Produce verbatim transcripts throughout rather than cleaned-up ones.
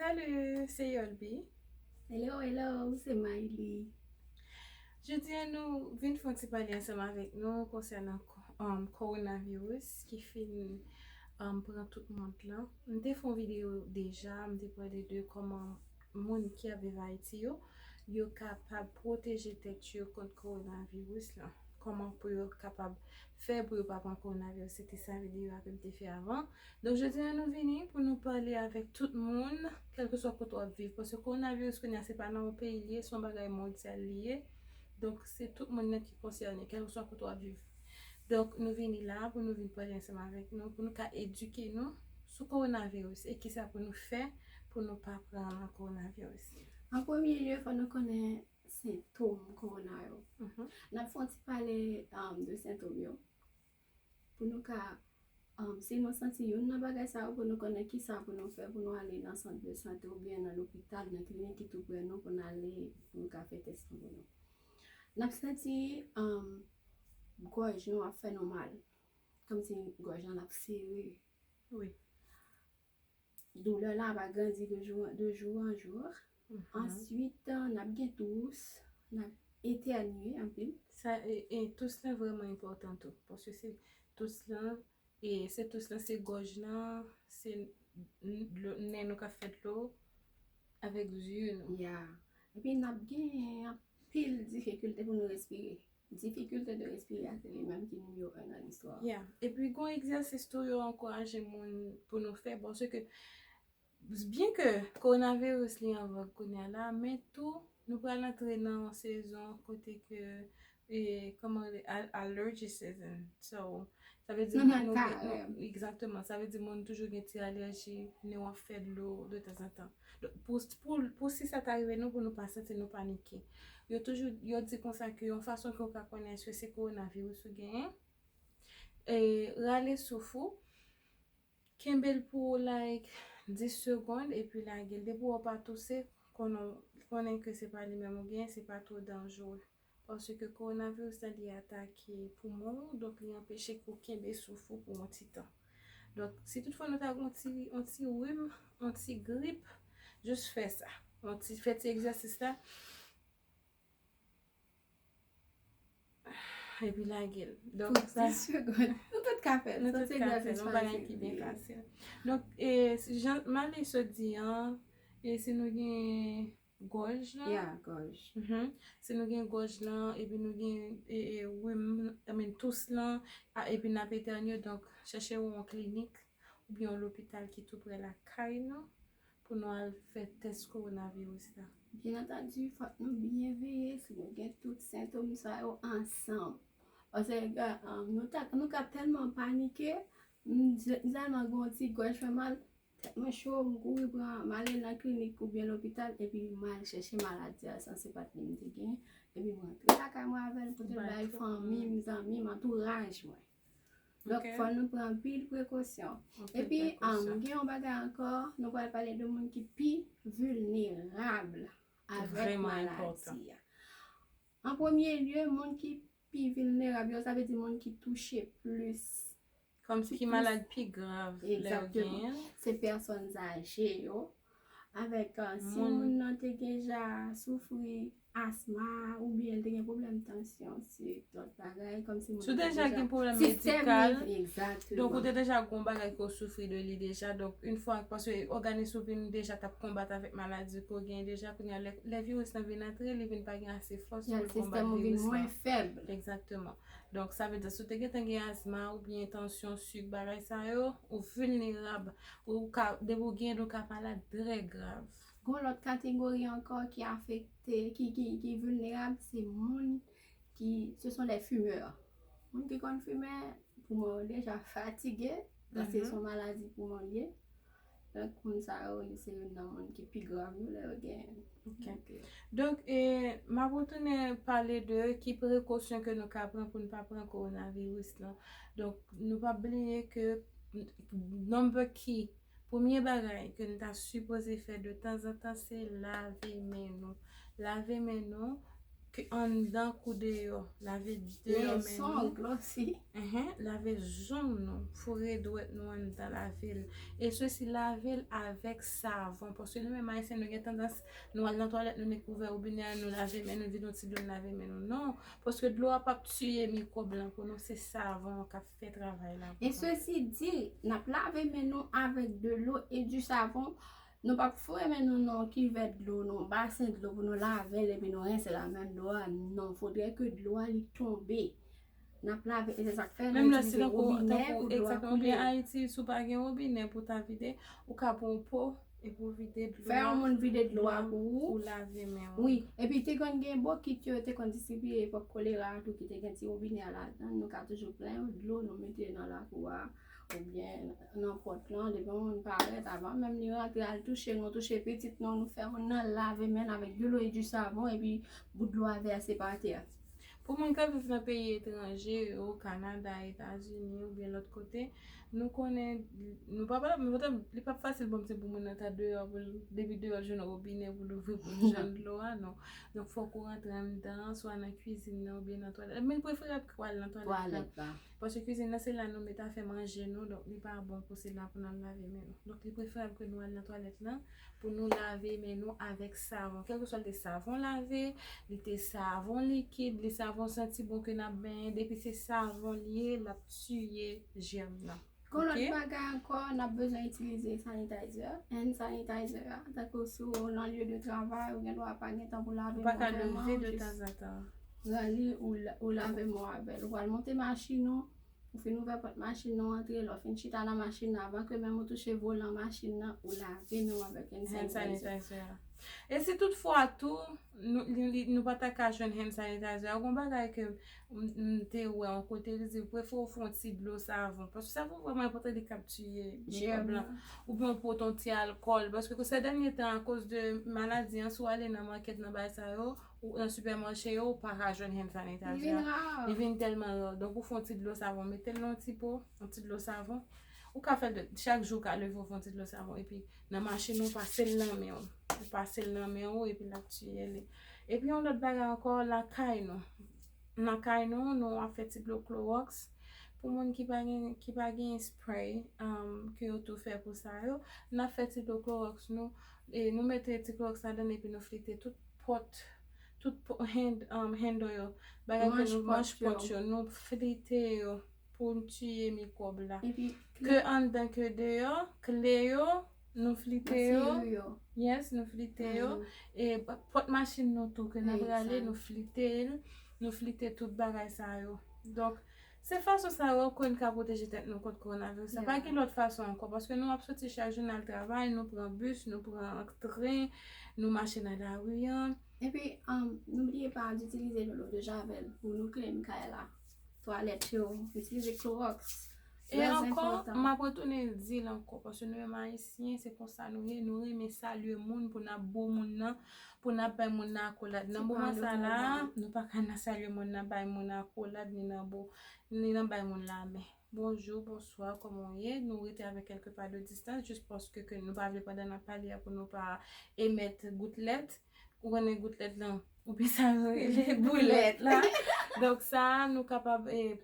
Salut, se Yolbi. Hello, hello, se Mayli. Jodi a nou vin fè yon ti pale ansanm avèk nou konsènan um, kowonaviris ki fin um, pran tout mond lan. M te fè yon videyo deja, m te pale de kòman moun ki ap viv Ayiti yo, yo kapab pwoteje tèt yo kont kowonaviris lan. Kòman pou yo kapab fè pou yo pa pran kowonaviris. Se te sa videyo a ke m te fè avan. Donk, jodi a nou vini pou nou pale avèk tout moun, kèlkeswa kote w ap viv. Paske kowonaviris kounye a se pa nan yon peyi li ye, se yon bagay mondyal li ye. Donk, se tout moun nan ki konsène, kèlkeswa kote w ap viv. Donk, nou vini la pou nou vin pale ansanm avèk nou, pou nou ka edike nou sou kowonaviris e kisa pou nou fè pou nou pa pran kowonaviris. An premye lye, fò nou konnen sentòm kowona yo. N ap fè yon ti pale um, de sentòm yo. Pou nou ka, um, si nou santi youn nan bagay sa yo, pou nou konnen kisa pou nou fè pou nou ale nan sant de sante oubyen nan lopital, nan klinik ki tou prè nou pou n ale, pou nou ka fè tès lan pou nou. N ap santi um, gòj nou ap fè nou mal. Kòmsi gòj lan ap sere. Wi. Doulè la ap agrandi de jou, de jou an jou. Answit, n ap gen tous, n ap etènye anpil. Sa, e, e tous lan vrèman enpòtan tou. Paske se tous lan, e se tous lan, se gòj lan, se n- dlo- nen nou k ap fè dlo avèk zye nou. Ya. Epi n ap gen anpil difikilte pou nou respire. Difikilte de respire a se li menm ki nimewo en nan listwa. Yeah. Epi gon egzèsis tou yo ankouraje moun pou nou fè, paske byen ke kowonaviris li an vòg kounye a la, men tou nou pral antre nan yon sezon kote ke e kòman rele al- allergy season. So, sa vle di Nou moun nan nou gen- karè. nou- egzakteman, sa vle di moun toujou gen ti alèji, nen w ap fè dlo de tanzantan. Donk, pou, pou, pou si sa ta rive nou, pou nou pa santi nou panike. Yo toujou, yo di konsa ke yon fason ke w ka konnen èske se kowonaviris ou genyen, e rale souf ou, kenbe l pou like dis segonn epi lage l. Depi w pa touse, konnen, konnen ke se pa li menm ou genyen, se pa twò danjere. Paske kowonaviris la li atake poumon ou, donk li anpeche ke w kenbe souf ou pou yon ti tan. Donk, si toutfwa nou ta gen yon ti, yon ti rim, yon ti grip, jis fè sa. Yon ti, fè ti egzèsis la. Epi lage l. Donk, Pou dis segonn. Nou tout ka fè l. Nou Sa tout se ka egzèsis fè l, yon bagay ki fasil byen li ye. Fasil. Donk, e, si jan Mali sot di an, e si nou gen gòj lan, Ya, gòj. Mhm. Si nou gen gòj lan, epi nou gen e, e, rim, I mean, tous lan, a, epi n ap etènye, donk, chèche yon klinik oubyen yon lopital ki tou prè lakay nou pou nou al fè tès kowonaviris la. Byen antandi, fòk nou byen veye si nou gen tout sentòm sa yo ansanm. Paske, um, nou, ta, nou ka tèlman panike, m, m tèlman gen yon ti gòj fè mal, tèt mwen cho, m kouri pran, m ale nan klinik oubyen lopital, epi m al chèche maladi a, san se pa t li m te gen, epi m rantre lakay mwen avè l, pote l bay fanmi m, zanmi m, antouraj mwen. Donk, fò nou pran anpil prekosyon. Epi, um, gen yon bagay ankò, nou pral pale de moun ki pi vilnerab avèk maladi a. An premye lye, moun ki pi vilnerab yo, sa vle di moun ki touche plis. Kòmsi ki malad pi grav lè yo genyen. Se pèsòn aje yo. Avèk, uh, si moun nan te deja soufri asma oubyen l te gen pwoblèm tansyon, se lòt bagay, kòmsi moun nan te deja gen pwoblèm medikal, donk ou te deja gon bagay ke w soufri de li deja, donk yon fwa, paske òganis ou vin deja t ap konbat avèk maladi ke w genyen deja, kounye a lè, lè viris lan vin antre, li vin pa gen ase fòs pou l konbat viris lan. Sistèm ou vin mwen fèb. Egzakteman. Donk, sa vle di, si w te gentan gen asma oubyen tansyon, sik, bagay sa yo, ou vilnerab. Ou ka, depi w gen, ou ka malad trè grav. Gon lòt kategori ankò ki afekte, ki, ki, ki vilnerab, se moun ki, ce sont les fumeurs. Moun ki konn fimen, poumon yo deja fatige, paske se yon maladi poumon li ye. Donk, moun sa yo, se youn nan moun ki pi grav yo lè yo genyen. Ok. Donk, e, m ap retounen pale de ki prekosyon ke nou ka pran pou n pa pran kowonaviris lan. Donk, nou pa bliye ke number key, premye bagay ke nou ta sipoze fè de tanzantan, se lave men nou. Lave men nou, ke anndan kou deyò. Lave deyò men nou. Enhen, lave zong nou, foure dwèt nou anndan, lave l. E sesi, lave l avèk savon. Paske nou menm Ayisyen, nou gen tandans, nou al nan twalèt, nou dekouvè wobinè a, nou lave men nou, vide yon ti dlo, nou lave men nou. Non, paske dlo a p ap tiye mikwòb lan pou nou, se savon an k ap fè travay la pou nou. E sesi di, n ap lave men nou avèk de l'eau et du savon. Nou p ap foure men nou nan yon kivèt dlo, nan yon basen dlo pou nou lave l epi nou rense l a menm dlo a. Non, fodre ke dlo a li tonbe. N ap lave, e se sa k fè nou itilize wobinè pou dlo a koule. Menm lè si tankou, egzakteman, oubyen Ayiti, si w pa gen wobinè pou w ta vide, ou ka pran yon po epi w vide dlo a. Fè yon moun vide dlo a pou ou. Ou lave men w. Wi, epi te konn gen bokit yo te konn distribiye epòk kolera a tou ki te gen ti wobinè a ladan. Nou ka toujou plen dlo, nou mete nan lakou a. Oubyen nan pòt lan, depi yon moun parèt, avan menm li rantre, al touche nou, touche pitit nou, nou fè moun nan lave men l avèk de l'eau et du savon, epi bout dlo a vèse pa tè a. Pou moun k ap viv nan peyi etranje, o Kanada, Etazini, oubyen lòt kote, nou konnen, nou pa, pa, nou pa, li p ap fasil pou m di pou moun nan ta deyò, pou l, depi deyò l jwenn wobinè pou l ouvri pou l jwenn dlo a, non. Donk, fòk ou rantre anndan, swa nan kwizin nan, oubyen nan twalèt. Men preferab ke w al nan twalèt la. Twalèt la. Paske kwizin nan, se la nou mete afè manje nou, donk li pa bon pou se la pou n al lave men nou. Donk li preferab ke nou al nan twalèt lan pou nou lave men nou avèk savon. Kèlkeswa li te savon lave, li te savon likid, li savon santi bon ke n ap benyen, depi se savon li ye, l ap tiye jèm nan. Gon lòt bagay ankò, n ap bezwen itilize sanitizer, hand sanitizer a, tankou si w nan lye de travay, ou gen dwa pa gen tan pou lave men w vrèman, ou jis pran li, ou la-, ou lave men w avè l. Ou pral monte machin ou, ou fin ouvè pòt machin nan, ou antre, lè w fin chita nan machin nan, avan ke menm ou touche volan machin nan, ou lave men w avèk hand sanitizer. Hand sanitizer a. E si toutfwa tou, nou, li, li, nou pa ta ka jwenn hand sanitizer a, gon bagay ke m, m te wè yon kote, li di, prefere w fè yon ti dlo savon. Paske savon vrèman enpòtan, li kab tiye mikwòb lan. Oubyen w pot yon ti alkòl. Paske se dènye tan, akoz de maladi an, si w ale nan makèt, nan bagay sa yo, ou nan sipèmache yo, ou pa ka jwenn hand sanitizer a. Li vin ra. Li vin tèlman ra. Donk, ou fè yon ti dlo savon, mete l nan yon ti po, yon ti dlo savon. Ou ka fè l de, chak jou, ou ka leve, ou fè yon ti dlo savon. Epi, nan machin ou, pase l nan men w. Ou pase l nan men w, epi l ap tiye li. Epi, yon lòt bagay ankò, lakay nou. Nan kay nou, nou ap fè ti dlo klowòks. Pou moun ki pa gen, ki pa gen spray, um, ke yo tou fè pou sa yo, n ap fè ti dlo klowòks nou, e nou mete ti klowòks ladan l epi nou flite tout pòt, tout pò-, hand, um, handle yo, bagay ke nou, manch pòt yo, nou flite yo pou n tiye mikwòb la. Ke anndan, ke deyò, kle yo, nou flite yo. Yes, nou flite yo. E pòt machin nou tou, ke n ap rale, nou flite l, nou flite tout bagay sa yo. Donk, se fason sa yo ke n ka pwoteje tèt nou kont kowonaviris la. Pa gen lòt fason ankò, paske nou ap soti chak jou n al travay, nou pran bis, nou pran tren, nou mache nan lari an. Epi, um, n'oubliez pas d'utiliser de l'eau de Javel pou nou clean kay la. Twalèt yo, itilize klowòks. E ankò, m ap retounen di l ankò, paske nou menm Ayisyen, se konsa nou ye, nou renmen salye moun pou n ap bo moun nan, pou n ap bay moun nan akolad. Nan moman sa la, nou pa ka nan salye moun nan, bay moun nan akolad, ni nan bo, ni nan bay moun lamen. Bonjou, bonswa, kòman w ye? Nou rete avèk kèlke pa de distans, jis paske ke nou pa vle pandan n ap pale a pou nou pa emèt goutlèt. Ou konnen goutlèt lan, oubyen sa yo rele boulèt la. Donk sa, nou kapab, e,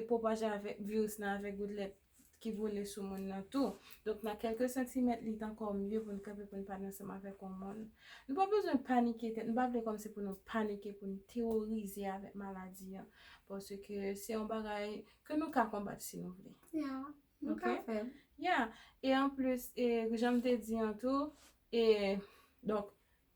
pwopaje avèk viris lan avèk goutlèt ki vole sou moun nan tou. Donk nan kèlke santimèt, li t ankò mye pou n kanpe, pou n pa t ansanm avèk yon moun. Nou pa bezwen panike tèt, nou pa vle kòmsi pou nou panike, pou n teworize avèk maladi an. Paske se yon bagay ke nou ka konbat si nou vle. Yeah, nou ka fè l. Yeah. E anplis, e, jan m te di an tou, e, donk,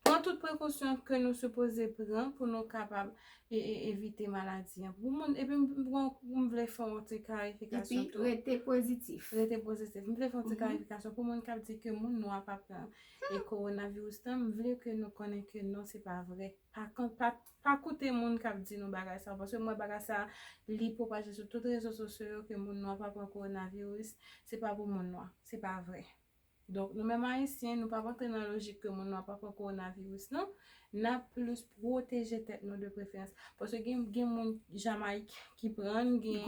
pran tout prekosyon ke nou sipoze pran pou nou kapab e, e, evite maladi an. Pou moun, epi m, m, m vle fè yon ti klarifikasyon tou. Epi, rete pozitif. Rete pozitif. M vle fè yon ti klarifikasyon pou moun k ap di ke moun nwa pa pran e kowonaviris lan, m vle ke nou konnen ke non, se pa vre. Pa, pa, pa koute moun k ap di nou bagay sa, paske m wè bagay sa, li pwopaje sou tout rezo sosyo yo ke moun nwa pa pran kowonaviris, se pa pou moun nwa, se pa vre. Donk, nou menm Ayisyen, nou p ap antre nan lojik ke moun nwa pa pran kowonaviris, non. N ap plis pwoteje tèt nou de preferans. Paske gen, gen moun Jamayik ki pran l, gen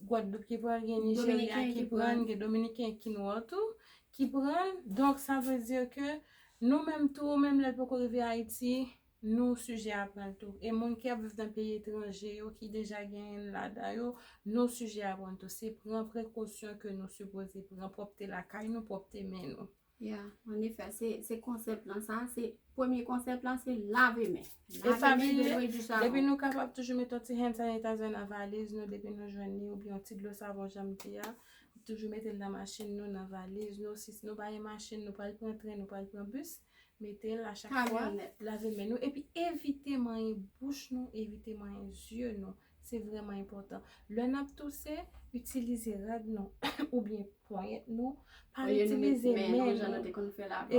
Gwadloup ki pran l, gen Nijerya ki pran l, gen Dominiken ki nwa tou, ki pran l. Donk, sa vle di ke nou menm tou, menm lè l poko rive Ayiti, nou sijè a pran l tou. E moun ki ap viv nan peyi etranje yo, ki deja genyen l ladan yo, nou sijè a pran l tou. Se pran prekosyon ke nou sipoze pran, pwòpte lakay nou, pwòpte men nou. Ya, an efè, se se konsèp lan sa, se premye konsèp lan se lave men. E pa bliye, depi nou kapab toujou mete yon ti hand sanitizer nan valiz nou depi nou jwenn li, oubyen yon ti dlo savon jan m di a, toujou mete l nan machin nou, nan valiz nou. Si nou pa gen machin, nou pral pran tren, nou pral pran bis, mete l a chak fwa, lave men nou, epi evite manyen bouch nou, evite manyen zye nou. Se vrèman enpòtan. Lè n ap touse, itilize rad nou oubyen ponyèt nou. Pa itilize men nou.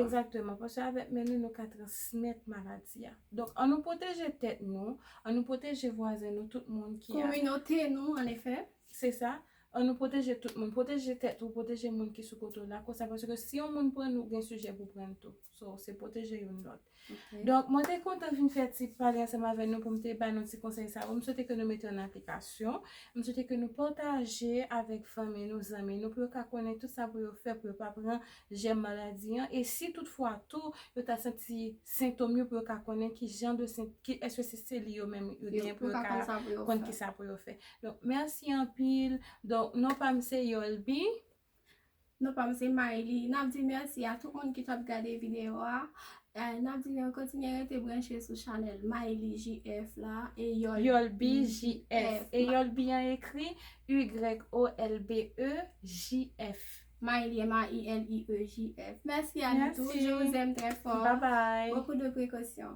Egzakteman, paske avèk men nou, nou ka transmèt maladi a. Donk, an nou pwoteje tèt nou, an nou pwoteje vwazen nou, tout moun ki a. Kominote nou, an efè. Se sa. An nou pwoteje tout moun. Pwoteje tèt ou, pwoteje moun ki sou kote w la. Konsa, paske si yon moun pran, nou gen sijè pou pran tou. So, se pwoteje youn lòt. Donk, mwen te kontan vin fè ti pale ansanm avè nou pou m te ba nou ti konsèy sa yo. M swete ke nou mete yo an aplikasyon. M swete ke nou pataje avèk fanmi nou, zanmi nou, pou yo ka konnen tout sa pou yo fè, pou yo pa pran jèm maladi an. E si toutfwa tou, yo ta santi sentòm yo, pou yo ka konnen ki jan de sent, ki, èske se, se li yo menm yo genyen, pou yo ka konn ki sa pou yo fè. Donk, mèsi anpil. Donk, non pa m se Yolby. Non pa m se Mayli. N ap di mèsi a tout moun ki t ap gade videyo a. Eh, n ap di nou kontinye rete branche sou chanèl Mayli J F la e Yolby J F. E Yolby an ekri Y O L B E J F. Mayli, M A I L I E J F. Mèsi a nou tou. Je vous aime très fort. Bye bye. Beaucoup de précautions.